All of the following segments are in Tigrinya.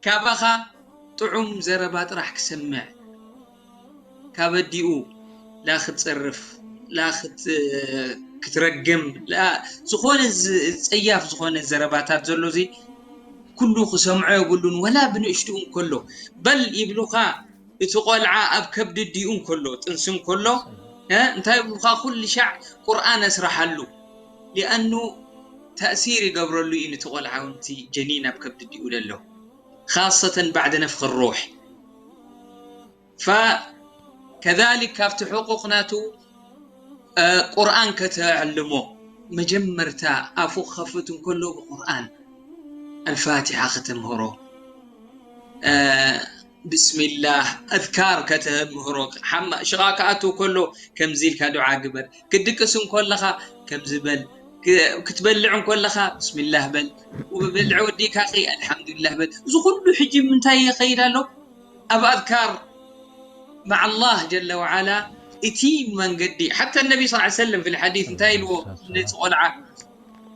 ካባኻ ጥዑም ዘረባ ጥራሕ ክሰምዕ፣ ካብ ኣዲኡ ላ ክትጸርፍ፣ ላ ክት-፣ ክትረግም፣ ላ ዝኾነ ዝ-፣ ጸያፍ ዝኾነ ዘረባታት ዘሎ እዚ ኩሉ ክሰምዖ የብሉን፣ ወላ ብንእሽትኡ እንከሎ። በል ይብሉኻ፣ እቲ ቆልዓ ኣብ ከብዲ ኣዲኡ እንከሎ፣ ጥንሲ እንከሎ፣ እ፣ እንታይ ይብሉኻ? ኩሉ ሻዕ ቁርኣን ኣስርሓሉ። ሊኣኑ ተእሲር ይገብረሉ እዩ ነቲ ቆልዓ እውን እቲ ጀኒን ኣብ ከብዲ ኣዲኡ ዘሎ። خاصة بعد نفخ الروح. فكذلك ካብቲ ሕቁቕ ናቱ፣ እ፣ ቁርኣን ከተዕልሞ፣ መጀመርታ ኣፉ ክኸፍት እንከሎ ብቁርኣን ኣልፋቲሓ ከተምህሮ፣ እ፣ ብስሚላህ ኣዝካር ከተምህሮ፣ ሓማ-፣ ሽቓ ክኣቱ ከሎ ከምዚ ኢልካ ዱዓ ግበር፣ ክትድቅስ እንከለኻ ከምዚ በል፣ ክ-፣ ክትበልዕ እንከለኻ ብስሚላህ በል፣ ብልዒ ወዲእካ ኸ ኣልሓምዱሊላህ በል። እዚ ኩሉ ሕጂ ምንታይ ይኸይድ ኣሎ? ኣብ ኣዝካር مع الله جل وعلا እቲ መንገዲ፣ ሓታ ነቢ صلى الله عليه وسلم في الحديث እንታይ ኢልዎ ነቲ ቆልዓ?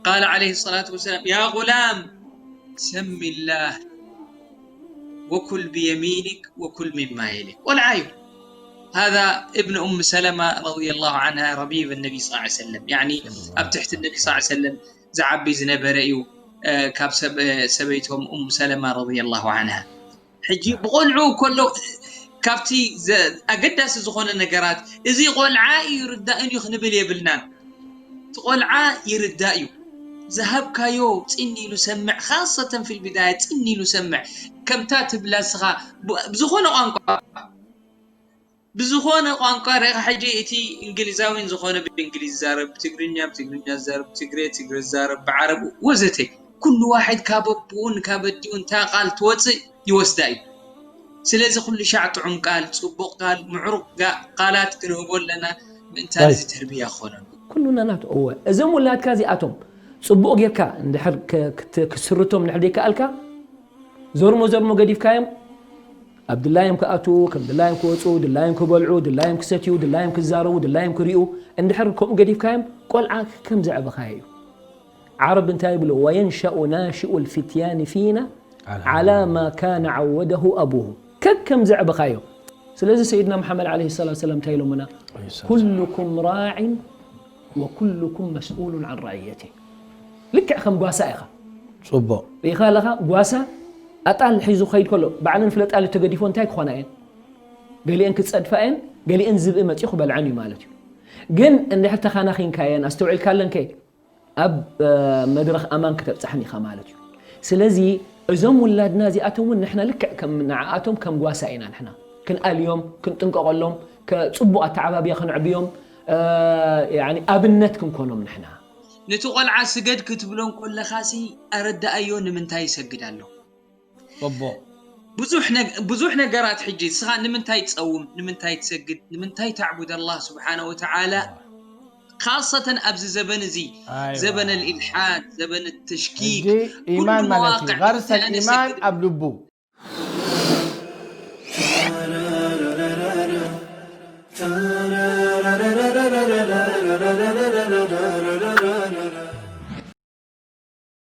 قال عليه الصلاة والسلام: يا غلام، سم الله وكل بيمينك وكل مما يليك. ቆልዓ እዩ። هذا ابن أم سلمة رضي الله عنها، ربيب النبي صلى الله عليه وسلم، يعني ኣብ ትሕቲ ነቢ صلى الله عليه وسلم ዝዓቢ ዝነበረ እዩ። እ፣ ካብ ሰብ-፣ እ፣ ሰበይቶም ኡም ሰለማ رضي الله عنها። ሕጂ ብቆልዑ ከሎ ካብቲ ዘ-፣ ኣገዳሲ ዝኾነ ነገራት፣ እዚ ቆልዓ እዩ ይርዳእን እዩ ክንብል የብልናን። እቲ ቆልዓ ይርዳእ እዩ። ዝሃብካዮ ጽን ኢሉ ሰምዕ፣ خاصة في البداية ጽን ኢሉ ሰምዕ። ከምታ ትብላ ንስኻ ብ-፣ ብዝኾነ ቋንቋ፣ ብዝኾነ ቋንቋ ርኢኻ፣ ሕጂ እቲ እንግሊዛዊን ዝኾነ ብእንግሊዝ ዝዛረብ፣ ብትግርኛ ብትግርኛ ዝዛረብ፣ ትግሬ ትግሬ ዝዛረብ፣ ብዓረብ ወዘተ፣ ኩሉ ዋሕድ ካብ ኣቦኡን ካብ ኣዲኡን እታ ቃል ትወጽእ ይወስዳ እዩ። ስለዚ ኩሉ ሻዕ ጥዑም ቃል፣ ጽቡቕ ቃል፣ ምዕሩግ ጋ-፣ ቃላት ክንህቦ ኣለና፣ ምእንታን እዚ ተርቢያ ክኾነሉ። ኩሉና ናቱ፣ እወ፣ እዞም ውላድካ እዚኣቶም ጽቡቕ ጌርካ እንድሕር ክ-፣ ክት-፣ ክትስርቶም እንድሕር ዘይከኣልካ፣ ዞርሞ ዞርሞ ገዲፍካዮም፣ ኣብ ድላዮም ክኣትዉ፣ ከም ድላዮም ክወጹ፣ ድላዮም ክበልዑ፣ ድላዮም ክሰትዩ፣ ድላዮም ክዛረቡ፣ ድላዮም ክሪኡ፣ እንድሕር ከምኡ ገዲፍካዮም፣ ቆልዓ ከም ዘዕበኻዮ እዩ። ዓረብ እንታይ ይብሉ? وينشأ ناشئ الفتيان فينا على ما كان عوده أبوه. ከከም ዘዕበኻዮ። ስለዚ ሰይድና መሓመድ ዓለይሂ ሰላቱ ወሰላም እንታይ ኢሎምና? عليه الصلاة والسلام. كلكم راع وكلكم مسؤول عن رعيته. ልክዕ ከም ጓሳ ኢኻ። ጽቡቕ። ርኢኻ ኣለኻ፣ ጓሳ ኣጣል ሒዙ ክኸይድ ከሎ፣ ባዕለን ፍለጣሊ ተገዲፎ እንታይ ክኾና እየን? ገሊአን ክጸድፋ እየን፣ ገሊአን ዝብኢ መጺኡ ክበልዐን እዩ ማለት እዩ። ግን እንድሕር ተኻናኺንካየን፣ ኣስተውዒልካለን ከ፣ ኣብ፣ እ፣ መድረኽ ኣማን ክተብጽሐን ኢኻ ማለት እዩ። ስለዚ እዞም ውላድና እዚኣቶም እውን ንሕና ልክዕ ከም ንዓኣቶም ከም ጓሳ ኢና ንሕና ክንኣልዮም፣ ክንጥንቀቐሎም፣ ከ-፣ ጽቡቕ ኣተዓባብያ ክንዕብዮም፣ እ፣ ያኒ ኣብነት ክንኮኖም ንሕና። ነቲ ቆልዓ ስገድ ክትብሎ እንከለኻሲ ኣረዳኣዮ ንምንታይ ይሰግድ ኣሎ። ጽቡቕ። ብዙሕ ነግ-፣ ብዙሕ ነገራት ሕጂ ንስኻ ንምንታይ ትጸውም፣ ንምንታይ ትሰግድ፣ ንምንታይ ተዕቡድ ኣላህ ስብሓነ ወተዓላ፣ ካሰተን ኣብዚ ዘበን እዚ፣ ኣይዋ። ዘበን ኣልኢልሓድ፣ ዘበን ተሽኪክ፣ ሕጂ ኩሉ ኢማን ማለት እዩ። መዋቅዕ ገርሰ እንታይ ኣነ ኢማን ሰግድ ኣብ ልቡ።